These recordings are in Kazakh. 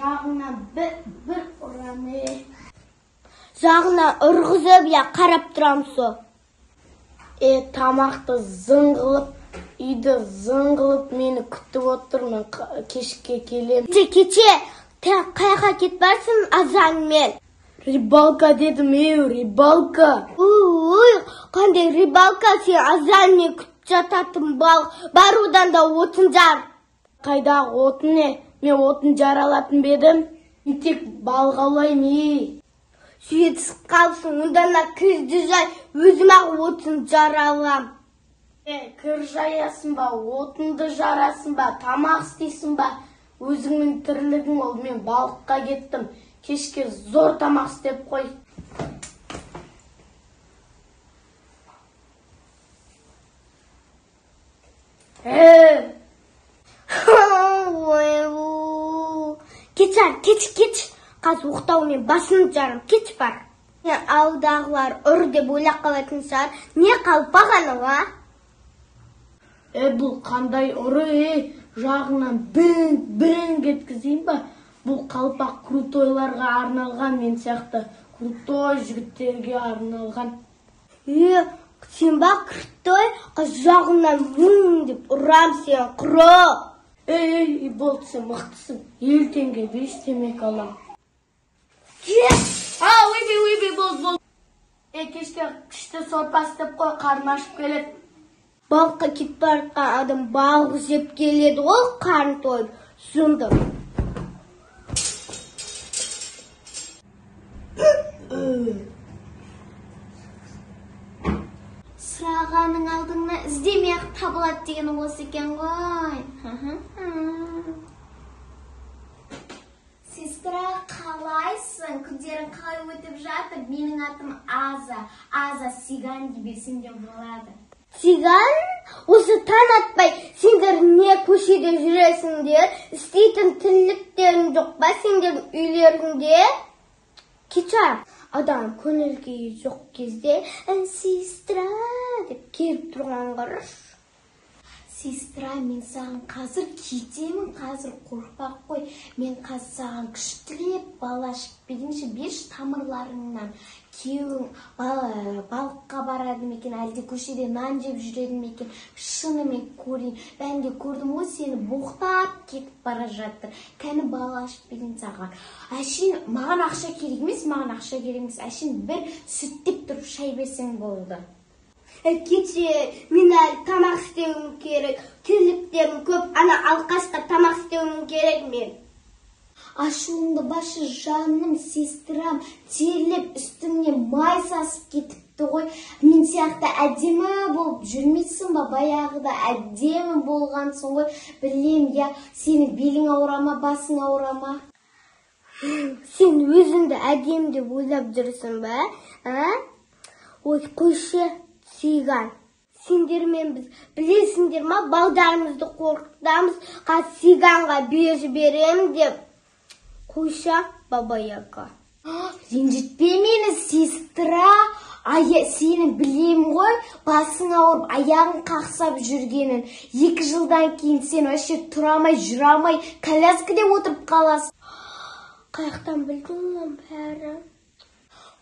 Жағынан бір ұрам, е. Жағынан ұрғызып, я қарап тұрам со. Тамақты зың қылып, үйді зың қылып мені күтіп отыр, мен кешке келем. Кеше, қаяққа кетіп барсың азанмен? Рыбалка дедім, ей, рыбалка. Ой, қандай рыбалка, сен азанмен күтіп жататын балық, барудан да отын жар. Қайдағы отын не? Мен отын жара алатын ба едім? Мен тек балық аулаймын, ей. Сүйетісіп қалсын, ондан да кірді жай, өзім-ақ отын жара алам. Кір жаясың ба, отынды жарасың ба, тамақ істейсің ба? Өзіңнің тірлігің ол, мен балыққа кеттім. Кешке зор тамақ істеп қой. Кет, кет, кет. Қазір оқтаумен басын жарым, кет бар. Ауылдағылар ұр деп ойлап қалатын шығар. Не қалпақ анау, а? Бұл қандай ұры, жағынан бірін кеткізейін ба? Бұл қалпақ крутойларға арналған, мен сияқты крутой жігіттерге арналған. Сен ба крутой? Қыз жағынан мың деп ұрам сен, құры. Ей, болды, сен мықтысың. 50 теңге 5 темекі алам. Ойбай, болды. Кешке күшті сорпа істеп қой, қарным ашып келеді. Балыққа кетіп бара жатқан адам балық жеп келеді ғой, қарын тойып. Жынды. Сұрағаның алдыңна іздемей-ақ табылады деген осы екен ғой. Сестра, қалайсың? Күндерің қалай өтіп жатыр? Менің атым Аза. Аза Сиган дей берсең де болады. Сиган? Осы таң атпай сендер не көшеде жүресіңдер? Істейтін тірліктерің жоқ па сендердің үйлеріңде? Кеше адам көңіл күйі жоқ кезде сестра деп келіп тұрған қарашы. Сестра, мен саған қазір кетемін, қазір қорықпа қой. Мен қазір саған күштілеп бал ашып берейінші, берші тамырларыңнан. Күйеуің балыққа барады ма екен, әлде көшеде нан жеп жүреді ме екен, шынымен көрейін. Бәрін де көрдім ғой, сені боқтап кетіп бара жатыр. Кәні бал ашып берейін саған. Әшейін маған ақша керек емес, маған ақша керек емес. Әшейін бір сүттеп тұрып шай берсең болды. Кеше мен әлі тамақ істеуім керек, тірліктерім көп, ана алқашқа тамақ істеуім керек мен. Ашуыңды башы, жаным, сестрам, терлеп үстіңнен май сасып кетіпті ғой. Мен сияқты әдемі болып жүрмейсің ба, баяғыда әдемі болғансың ғой. Білем, я, сенің белің ауыра ма, басың ауыра ма? Сен өзіңді әдемі деп ойлап жүрсің ба? А? Ой, қойшы. Сиган. Сендермен біз білесіңдер ма, балдарымызды қорқытамыз, қазір сиганға беріп жіберем деп. Қойша, баба-яга. Ренжітпе мені, сестра. Сені білем ғой, басың ауырып, аяғың қақсап жүргенін. 2 жылдан кейін сен вообще тұра алмай, жүре алмай, коляскіде отырып қаласың. Қаяқтан білдің оның бәрін?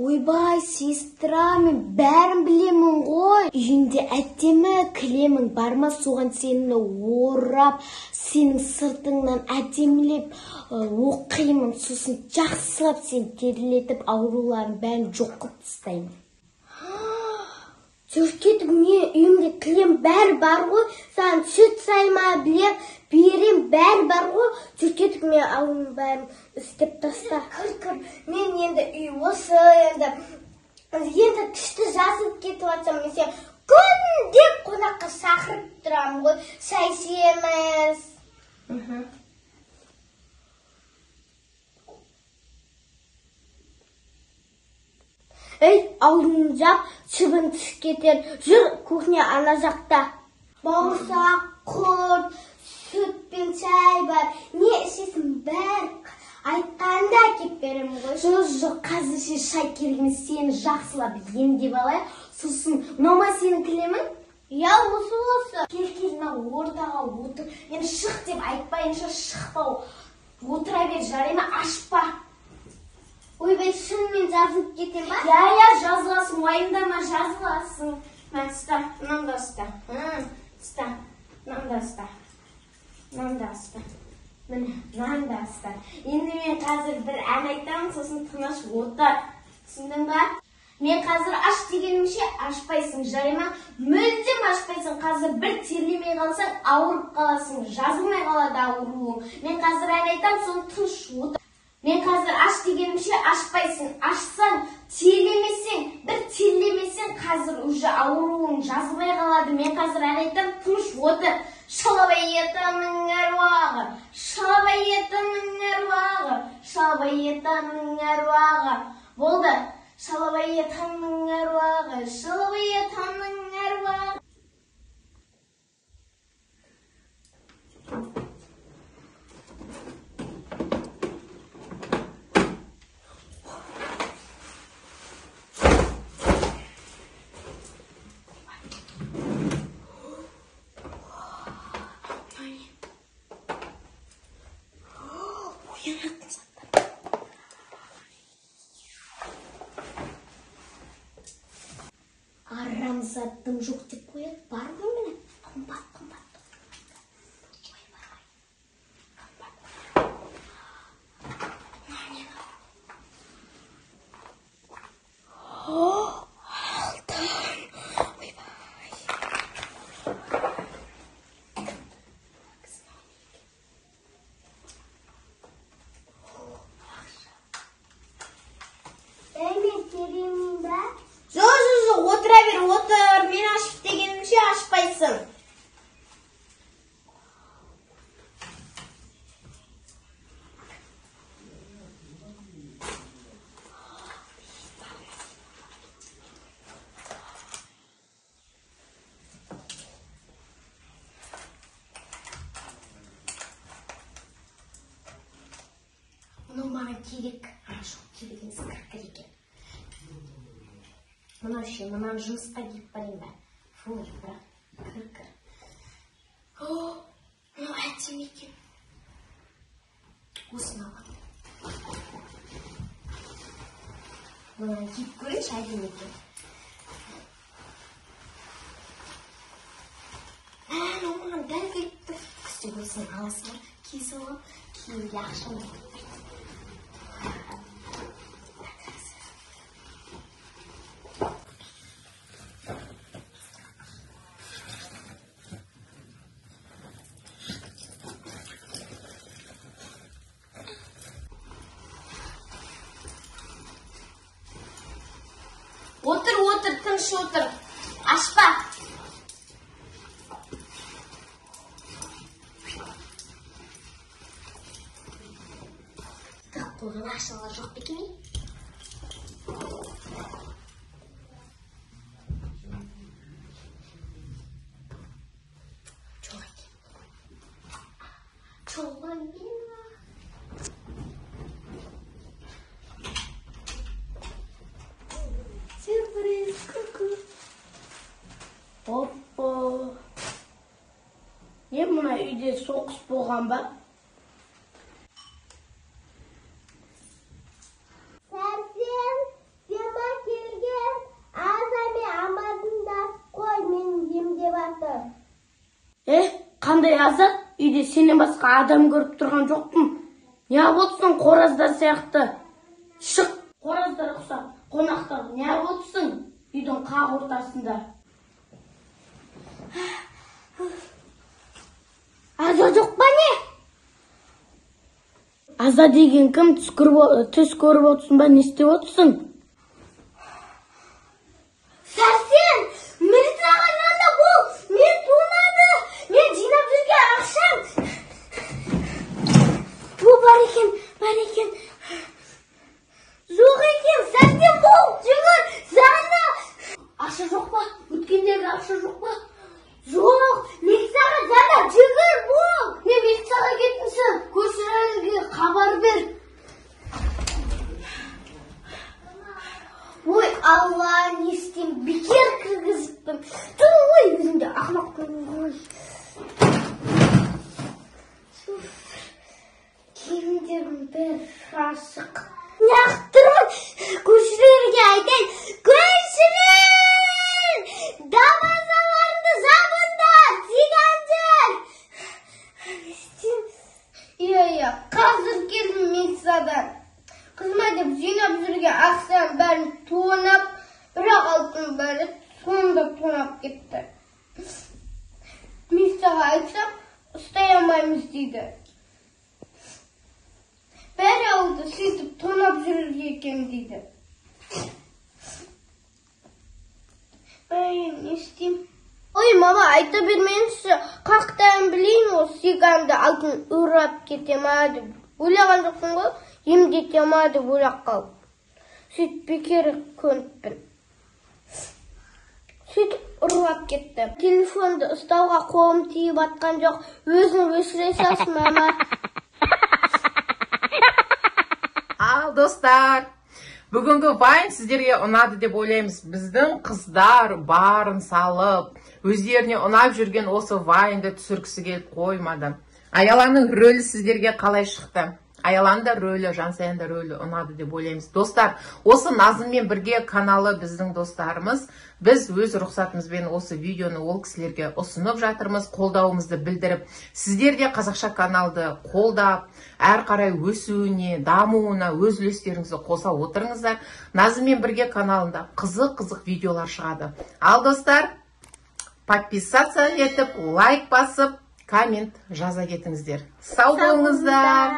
Ойбай, сестра, мен бәрін білемін ғой. Үйінде әдемі кілемің бар ма, соған сені орап, сенің сыртыңнан әдемілеп оқимын, сосын жақсылап сені терлетіп, ауруларын бәрін жоқ қылып тастаймын. Жүр кетіп, мен үйімде кілем бәрі бар ғой, саған сүт сайма білем, берем бәрі бар ғой. Жүр кетіп, мен ауылдың бәрін істеп таста. Кір, кір, мен енді үй осы, енді күшті жазып кетіп жатсам, мен сені күнде қонаққа шақырып тұрамын ғой, шай ішеміз. Ей, аузыңды жап, шыбын түсіп кетер. Жүр, кухня ана жақта. Бауырсақ, құрт, сүт пен шай бар. Не ішесің бәрі айтқанда әкеп беремін ғой. Жоқ, жоқ, қазірше шай керек емес, сені жақсылап емдеп алайық. Сосын, мынау ма сенің кілемің? Иә, осы, осы. Кел, кел, мына ортаға отыр. Мен шық деп айтпайынша шықпау. Отыра бер, жарай ма, ашпа. Ойбай, шынымен жазылып кетем ба? Иә, жазыласың, уайымдама, жазыласың. Мә, ұста, мынаны да ұста. Ұста, мынаны да ұста. Мынаны да ұста. Міне, мынаны да ұста. Енді мен қазір бір ән айтамын, сосын тыныш отыр. Түсіндің ба? Мен қазір аш дегенімше ашпайсың, жарай ма? Мүлдем ашпайсың. Қазір бір терлемей қалсаң, ауырып қаласың, жазылмай қалады ауруың. Мен қазір ән айтамын, соны тыныш отыр. Мен қазір аш дегенімше ашпайсың. Ашсаң, терлемесең, бір терлемесең, қазір уже ауруың жазылмай қалады. Мен қазір ән айтамын, тыныш отыр. Шалабай әруағы, Шалабай әруағы, Шалабай әруағы. Болды. Шалабай әруағы, Шалабай әруағы. Арамзаттың жоқ деп қояды, бар ғой міне, қымбат қымбат. Ой, бар ғой. Қымбат. Алтын. Ойбай. Әй, мен теремеймін ба? Жоқ, отыра бер, отыр. Мен ашып дегенімше ашпайсың. Мынау маған керек. Жоқ, керек емес, кір-кір екен. Мынау ше, мынаны жұмысқа киіп барайын ба? Фу, бірақ кір-кір. Мынау әдемі екен. Осыны аламын. Мынаны киіп көрейінші, әдемі екен. Мынау маған дәл келіп тұр. Күзде осыны ала саламын, кие саламын, киімге ақшам кетіп тұрды. Отыр, отыр, тыныш отыр. Ашпа. Тығып қойған ақшалар жоқ па екен? Жоқ екен. Жоқ екен. Сюрприз, ку-ку. Опа. Не, мына үйде соғыс болған ба? Сәрсен, сен ба келген? Аза мен амандасып қой, мен емдеп жатыр. Қандай Азат? Үйде сенен басқа адам көріп тұрған жоқпын. Неғып отырсың қораздар сияқты? Шық, қораздар ұқсап, қонақтар неғып отырсың үйдің қақ ортасында? Аза жоқ па не? Аза деген кім? Түс көріп отырсың ба, не істеп отырсың? Сәрсен, милицияға звонда бол, мен тонады, мен жинап жүрген ақшам. Ту, бар екен, бар екен. Жоқ екен, Сәрсен бол, жүгір, звонда. Ақша жоқ па? Өткендегі ақша жоқ па? Жоқ, милицияға звонда, жүгір бол. Не милицияға кеттіңсің? Көршілерге хабар бер. Ой, Алла, не істеймін, бекер кіргізіппін. Тұр, ой, өзім де ақымақпын ғой. Киімді Ашық. Неғып тұрмын? Көршілерге айтайын. Көршілер! Дарбазаларыңды жабыңдар! Цыган жүр! Иә, қазір келдім милициядан. Қызыма деп жинап жүрген ақшаның бәрін тонап, бірақ алтын бәрі сонда тонап кетті. Милицияға айтсам, ұстай алмаймыз дейді. Бәрі ауылды сөйтіп тонап жүр екен дейді. Ай, не істеймін? Ой, мама, айта бермеңізші, қақтайын білейін, ол цыганды алтын ұрап кете ма деп ойлаған жоқпын ғой, емдете ма деп ойлап қалып. Сөйтіп бекер көніппін. Сөйтіп ұрлап кетті. Телефонды ұстауға қолым тиіп атқан жоқ. Өзің өшіре салшы, мама. Ал, достар, бүгінгі вайн сіздерге ұнады деп ойлаймыз. Біздің қыздар барын салып, өздеріне ұнап жүрген осы вайнды түсіргісі келіп қоймады. Аяланың рөлі сіздерге қалай шықты? Аяланың да рөлі, Жансаяның да рөлі ұнады деп ойлаймыз. Достар, осы Назыммен бірге каналы біздің достарымыз. Біз өз рұқсатымызбен осы видеоны ол кісілерге ұсынып жатырмыз, қолдауымызды білдіріп. Сіздер де қазақша каналды қолдап, әрі қарай өсуіне, дамуына өз үлестеріңізді қоса отырыңыздар. Назыммен бірге каналында қызық-қызық видеолар шығады. Ал достар, подписаться етіп, лайк басып, коммент жаза кетіңіздер. Сау болыңыздар.